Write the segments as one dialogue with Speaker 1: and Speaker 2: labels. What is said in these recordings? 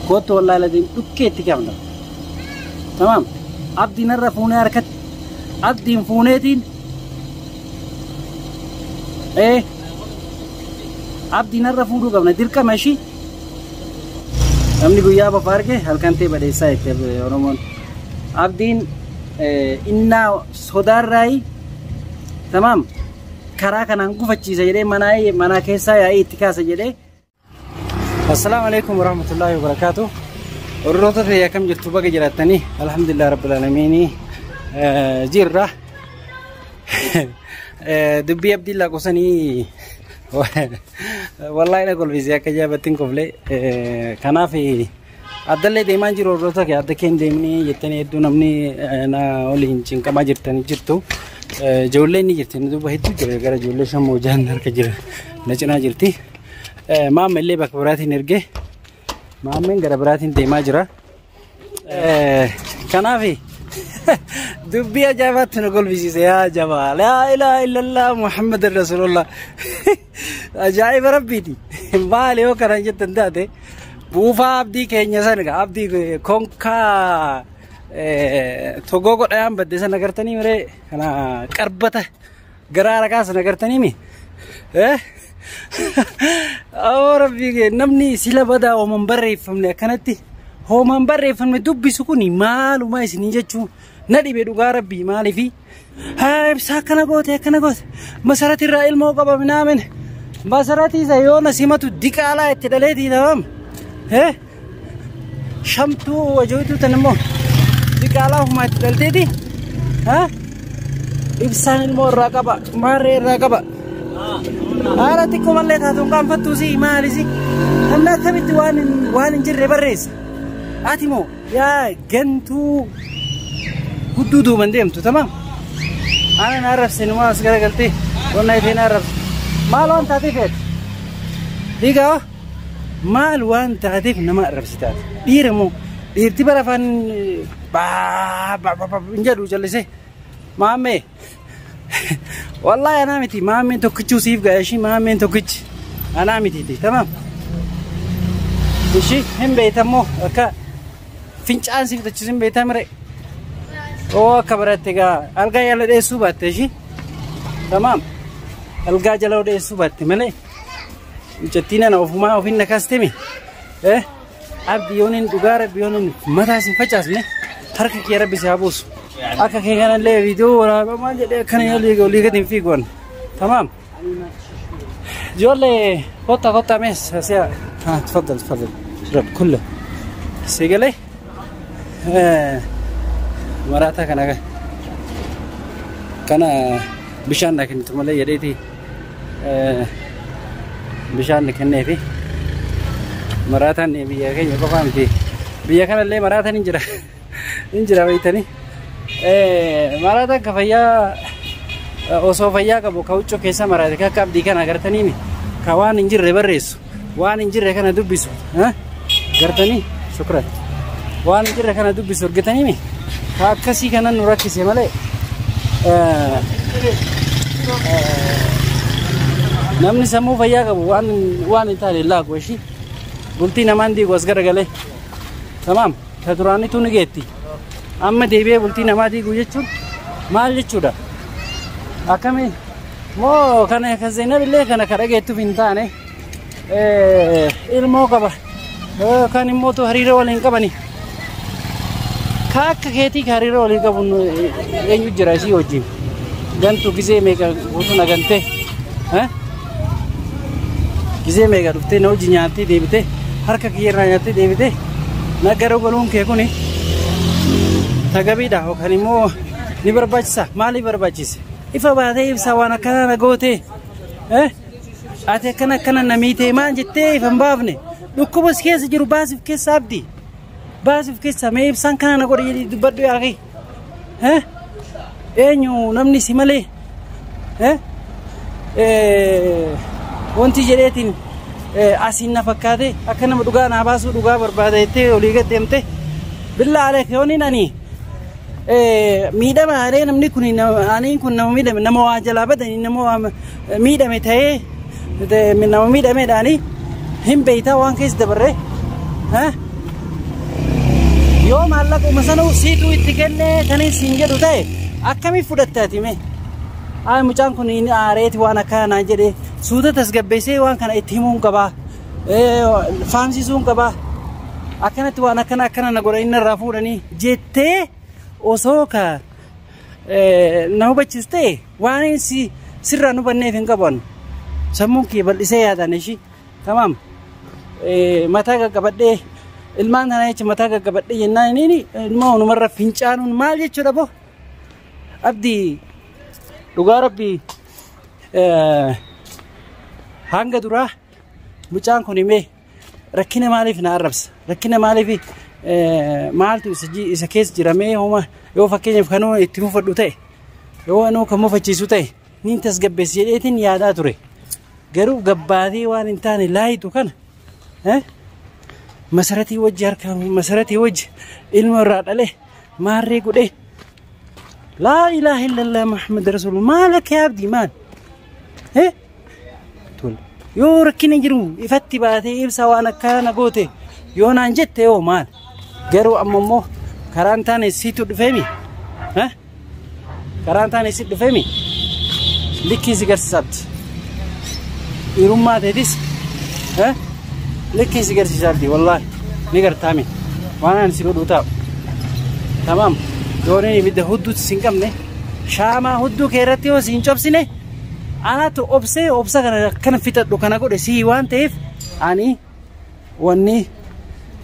Speaker 1: Kootu wallaahi laziim dhukkee itti qabna. Tamaam. Abdiin irra fuunee harkatti. Abdiin fuuneetiin. Abdiin irra fuudhuu qabna dirqama ishii. Namni guyyaa bofa arge halkan ta'e badheessaa jette Oromoon. Abdiin innaa sodaarraayi tamaam karaa kanaan gufachiisa jedhee manaa keessaa yaa'ii itti kaasa jedhee. Assalaamu alaikum warahmatullaahi wabarakaatu. Hordoftoota ta'e akkam jirtu baga jiraattanii alhamdulillah rabbil aalamiinii jirra. Dubbii Abdiin Laaqosanii wallaahi na kolfisee akka jaabattiin kofle. Kanaaf addallee deemaa jiru hordoftoota kee adda kee hin deemnee jettanii hedduu namni na waliin cinqamaa jirtanii jirtu. Ijoolleen ni jirti duuba hedduu jira gara ijoollee 5 moo 6 harka jira na cinaa jirti. Maamma illee bakka biraatiin ergee maammeen gara biraatiin deemaa jira. Kanaaf dubbii ajaa'ibaatti nu kolfisiise yaa jabaa laa ilaaha illallah Muhammad Rasulullah ajaa'iba rabbiiti. Maali yoo kana jettan taate buufaa abdii keenya sana abdii konkaa togoo godhayaan badde sana agartanii miree kana qarbata garaa rakaa sana agartanii mi? Oo rabbii kee namni sila badaa hooman barreeffamne akkanatti hooman barreeffamne dubbisu kun maaluma isinii jechuun na dhibe dhugaa rabbii maaliifi ibsaa akkana goote akkana goote masarati irraa ilmoo qaba minaamin masarati isa yoo na simatu diqaalaa itti dhaleetii tamam shamtuu wajootuu tan immoo diqaalaa ofumaa itti dhalteeti ibsaan ilmoo irraa qaba maarree irraa qaba. Haala xiqqoo mallee taatu hin qaanfattuusi maalisi namni akkamitti waan hin jirre barreessa. Ati moo yaa gantuu gudduu duuban deemtu tamaam. Ana na arrabse numa as garagaltee qonna itee na arrabse. Maal waan taateef feete? Dhiigaa maal waan taateef nama arrabsitaati? Dhiira moo dhiirti bara afaan baa baa hin jedhu callisee. Maammee wallaahi anaa miti maammeen tokkichuu siif ga'a ishii maammeen tokkichi anaa mitiiti tamaam. Ishii hin beektammoo akka fincaan siif tachisu hin beektamire. Oo akka baratte gaa algaa jala dheessuu baatte ishii tamaam algaa jala dheessuu baatte malee mucattiin ana ofumaa ofiin na kaastemi. Abdi yoon hin dhugaa rabbi yoon hin mataa sin facaasne harka kee rabbi si haa buusu. Akka kee kanallee viidiyoo waraabaa maal jedhee akkana yoo olii gadi hin fiigoon. Tamaam. Ijoollee kottaa kottaa mees asi'a. Haa tfaddal tfaddal. Rab kulla. Si galee maraataa kana kana bishaan na kennitu malee jedheeti bishaan na kenneefi maraataan biyya keenya qofaa miti. Biyya kanallee maraataan hin jira. Hin jira beektanii. Maraataan ka fayyaa osoo fayyaa qabu ka huccuu keessa maraate akka abdii kana agartanii ka waan hin jirre barreessu waan hin jirre kana dubbisu gartanii shukran waan hin jirre kana dubbisu argatanii ka akkasii kana nu rakkise malee namni sammuu fayyaa qabu waan hin taane laaqu ishii bultii namaan diigu as garagalee tamaam ta duraanitu ni geetti. Amma deebi'ee bultii namaa diiguu jechuun maal jechuudha? Akkami moo kana ka Zeenab illee kana ka dhageettuuf hin taane ilmoo qaba kan immoo hariiroo waliin qabani. Ka akka keetii ka hariiroo waliin qabu eenyu jira isii wajjin? Gantu gizee meeqa guutuu na gantee? Gizee meeqa dhuftee na hojii nyaattee deebitee harka kiyya irraa nyaattee deebitee na gara galuun kee kuni tagabiidha yookaan immoo ni barbaachisa. Maaliif barbaachise? Ifa baatee ibsaa waan akkanaa na gootee ati akkana akkana na miitee maal jettee ifa hin baafne dhukkuba si keessa jiru baasiif keessa abdii baasiif keessa mee ibsaan kana na godhe jedhii dubbadhu yaaqii eenyu namni si malee wanti jedheetiin asiin na fakkaate akka nama dhugaa naa baasuu dhugaa barbaada jettee olii gad deemte billaa aleek yooniin ani miidhama haree namni kun aniin kun nama miidhame nama waa jalaa badanii nama waa miidhame ta'ee nama miidhameedhaani hin beeytaa waan keessa dabarree Maallaquma sanuu siituu itti kennee kanin siin jedhu ta'e akkamiin fudhatte ati mee? Ay mucaan kun inni aareeti waan akkana naan jedhee suuta tasgabbeessee waan kana itti himuun qabaa. Faamsisuun qabaa. Akkanatti waan akkana akkana na godha inni irraa fuudhanii jettee osoo ka na hubachiisu ta'e waan si sirraa nu hubanneef hin qabu. Sammuun kee bal'isee yaadan ishii. Tamaam. Mataa qaqqabadhee ilmaan kana jecha mataa qaqqabadhee jennaan inni ilma onumarra fincaanuun maal jechuudha boo? Abdii dhugaa rabbii hanga duraa mucaan kun himee rakkina maaliif na arrabsa? Rakkina maaliif maaltu isa keessa jira mee homa yoo fakkeenyaaf kanuma itti mufadhu ta'e yoo anuu kan mufachiisu ta'e niin tasgabbeessi jedheetiin yaadaa ture. Garuu gabbaatee waan hin taane laayitu kana masaratii wajji harka masaratii wajji ilma irraa dhale maarree godhee laa ilaaha illallah Muhammad Rasuul maal akka abdii maal tole yoo rakkina jiru ifatti baatee ibsa waan akkana goote yoo naan jette yoo maal garuu amma immoo karaan taane siitu dhufeemi karaan taane si dhufeemi likkii si garsiisa abdi dhiirummaa ta'etis likkii si garsiisa abdi wallaahi ni gartaami waan ani si godhuu taa'u tamaam yooniin ibidda hudduutti si hin qabne shaamaa hudduu kee irratti yoo si hin cobsine anaatu obsee obsa kana akkana fixadhu kana godhe sii waan ta'eef ani wanni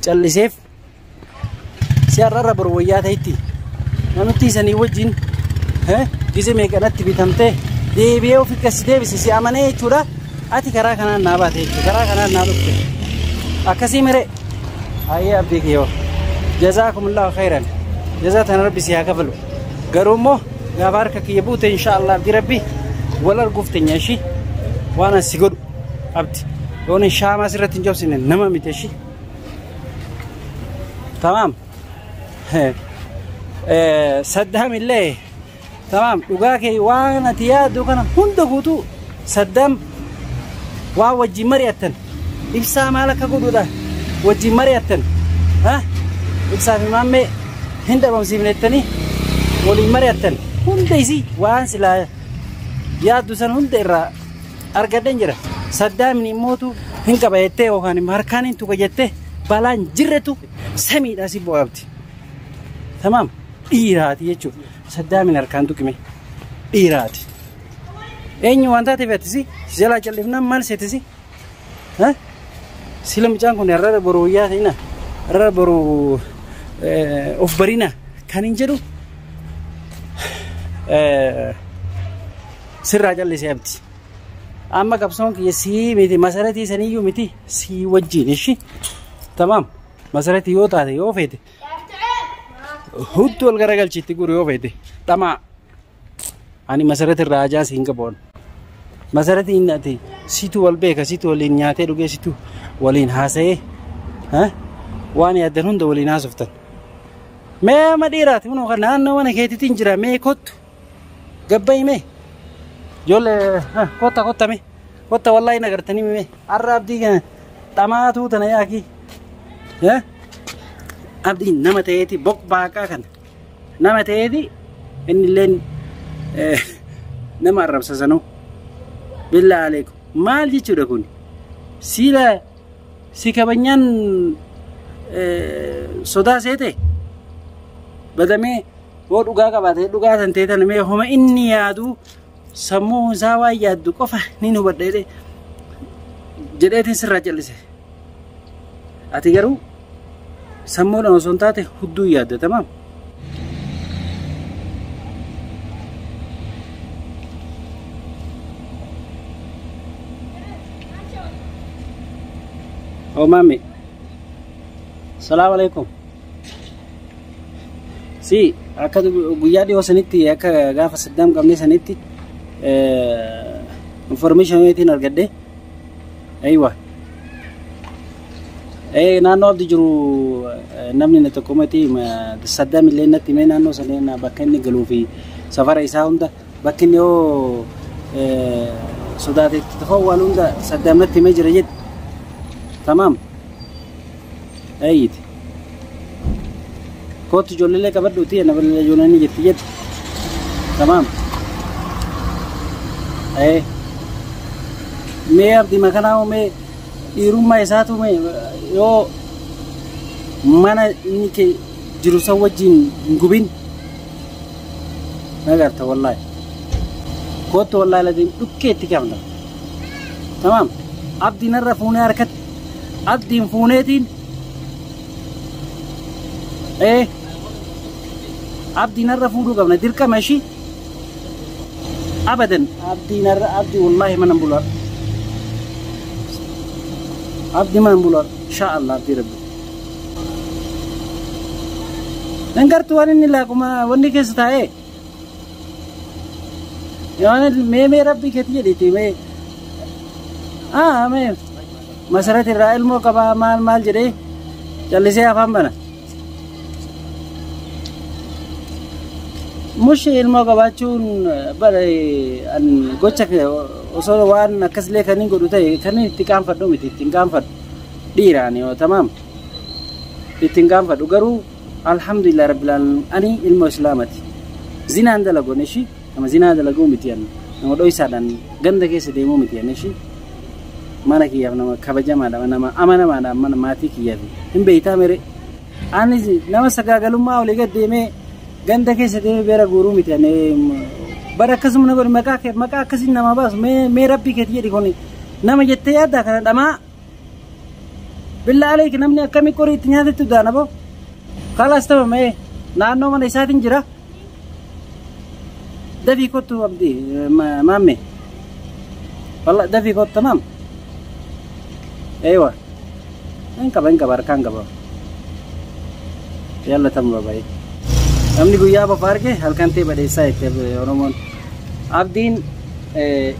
Speaker 1: calliseef si har'arra boru wayyaa ta'etti namitti isanii wajjin gise meeqanatti bitamtee deebi'ee ofi kasi deebise si amanee jechuudha ati karaa kanaan naa baate jechuudha karaa kanaan naa dhufte akkasii mire hayyee abdii kiyyoo jazaakumullahu khayran jazaa tana rabbi si haa kafalu garuu immoo gaafa harka kiyya buute insha Allah abdii rabbi wal arguuf teenya ishii waan asi godhu abdi yoon shaamaa sirratti hin cobsine nama miti ishii tamaam Saddaam illee tamaam dhugaa kee waan ati yaaddu kana hunda guutuu Saddaam waan wajjin mari'attan ibsaa maal akka godhuudha wajjin mari'attan ibsaa fi maammee hin dhabamsiifne jettanii waliin mari'attan hunda isii waan silaa yaaddu san hunda irraa argadheen jira. Saddaamin immootu hin qaba jettee yookaan harkaan hin tuqa jettee balaan jirretu samiidhaa si bu'aabdi. Tamaam dhiiraati jechuudha. Saddaamin harkaan tuqime dhiiraati. Eenyu waan taateef atisi si jalaa callifnaan maal seetisi? Sila mucaan kun har'a boru wayyaa ta'ina har'a boru of barina kan hin jedhu sirraa callisee abdi. Amma qabsoon kiyya sii miti masaratii saniyyuu miti sii wajjin ishi. Tamaam masaratii yoo taate yoo feete hudduu wal garagalchiitti guru yoo feete dhamaa ani masarati irraa ajaa siin qabu. Masaratii inni ati situ wal beeka situ waliin nyaatee dhugee situ waliin haasa'ee waan yaaddan hunda waliin haasoftan. Mee amma dhiiraati kunoo kan naannoo mana keetiitiin jira mee kottu gabbayi mee ijoollee kotta kotta mee kotta wallaahi nagartanii mee har'a abdii kana dhamaatuu tana yaaki abdiin nama ta'eeti boq baaqaa kana nama ta'eeti inni illeen nama arrabsa sanuu billaa aleekum maal jechuudha kun siila si kabanyaan sodaa seete badamee yoo dhugaa qabaate dhugaa san ta'e tana mee homa inni yaadu sammuu isaa waan yaaddu qofa ni hubadha jedhee jedheetiin sirraa callise. Ati garuu sammuudhaan osoo hin taate hudduu yaadda tamaam. Oh mami. Salaamu alaikum. Si akka guyyaa dhiyoo sanitti akka gaafa Saddaam qabnee sanitti information wayitiin argadhe. Aywa. Naannoo abdi jiru namni na tokko mati Saddaam illee natti himee naannoo sana bakka inni galuu fi safara isaa hunda bakki inni yoo sodaatetti ta'uu waan hunda Saddaam natti himee jira jedhe. Tamaam. Ayyiti. Kootu ijoolleelee qabadhuuti na ballee ijoolleen jetti jetti. Tamaam. Mee abdii makanaa mee dhiirummaa isaatu mee yoo mana inni kee jiru san wajjin hin gubin nagarta wallaahi. Kootu wallaahi latiin dhukkee itti qabna. Tamaam. Abdiin irra fuunee harkatti abdiin fuuneetiin abdiin irra fuudhuu qabna dirqama ishii abadan abdiin irra abdii wallaahi mana bulaa abdii mana bulaa insha Allah abdii rabbi. Dangartuu waan inni laaquma wanni keessa taa'ee mee mee rabbii keetti jedhiti mee mee masarat irraa ilmoo qabaa maal maal jedhee callisee afaan bana. Mushi ilmoo qabaachuun bara gocha osoo waan akkasillee kan hin godhu ta'e kan itti qaanfadhu miti ittiin qaanfadhu dhiiraan yoo tamaam ittiin qaanfadhu garuu alhamdulillah rabbil aalamiin ani ilmoo islaamati zinaan dalagoon ishii nama zinaa dalaguu miti nama dho'isaadhaan ganda keessa deemuu miti ishii mana kiyyaaf nama kabajamaadha nama amanamaadha mana maatii kiyyaaf hin beeytaa mere ani nama sagaagalummaa olii gad deemee ganda keessa deemee beera guuruu miti bara akkasuma na godhi maqaa akkasiin nama baasu mee rabbii keetti jedhi kun nama jettee yaaddaa kana dhamaa billaa aleek namni akkamii qorii itti nyaatetti udaana boo kalaas tama mee naannoo mana isaatiin jira dafii kottu abdii maamme walla dafii kottu tamaam ايوه انقب انقب اركان قبا يلا تم باباي namni guyyaa bofa arge halkan ta'e badeessaa jette Oromoon. Abdiin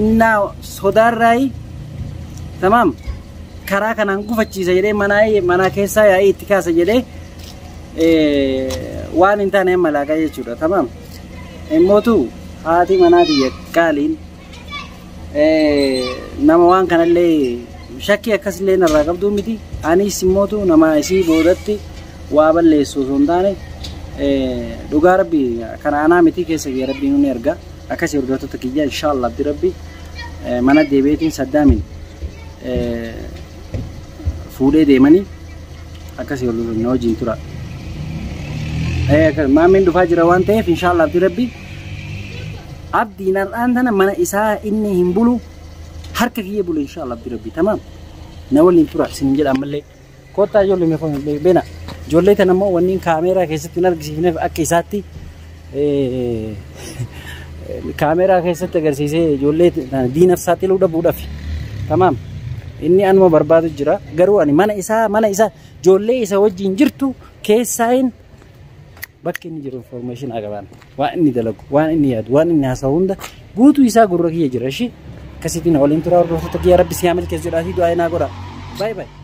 Speaker 1: innaa sodaarraayi tamaam karaa kanaan gufachiisa jedhee mana keessaa yaa'ii itti kaasa jedhee waan hin taane malaaqa jechuudha tamaam. Immootu haati manaa biyya qaaliin nama waan kanallee shakkii akkasillee narraa qabduu miti. Anis immootu nama isii boodatti waa balleessu osoo hin taane dhugaa rabbi kana anaa miti keessa kiyya rabbi nuni erga akkasii hordoftoota kiyya inshaallah abdi rabbi mana deebi'eetiin saddaamin fuudhee deemanii akkasii hordoftoota wajjin tura. Maameen dhufaa jira waan ta'eef inshaallah abdi rabbi abdiin har'aan tana mana isaa inni hin bulu harka kiyya bulu inshaallah abdi rabbi tamaam na waliin tura isin jedha ammallee kottaa ijoollee meeqa beena. Ijoollee tana immoo wanni kaameeraa keessatti hin argisiifneef akka isaatti kaameeraa keessatti agarsiisee ijoollee tana diinaaf saaxiluu dhabuudhaaf. Tamaam. Inni anuma barbaadu jira. Garuu ani mana isaa ijoollee isa wajjin jirtu keessaayin bakki inni jiru information qabaan. Waan inni dalagu, waan inni yaadu, waan inni haasa'u hunda guutuu isaa gurra kiyya jira. Ishii akkasittiin waliin turaa hordoftoota kiyya rabbi si haa milkeessu jedhaatii du'aa naa godha. Baay'ee baay'ee.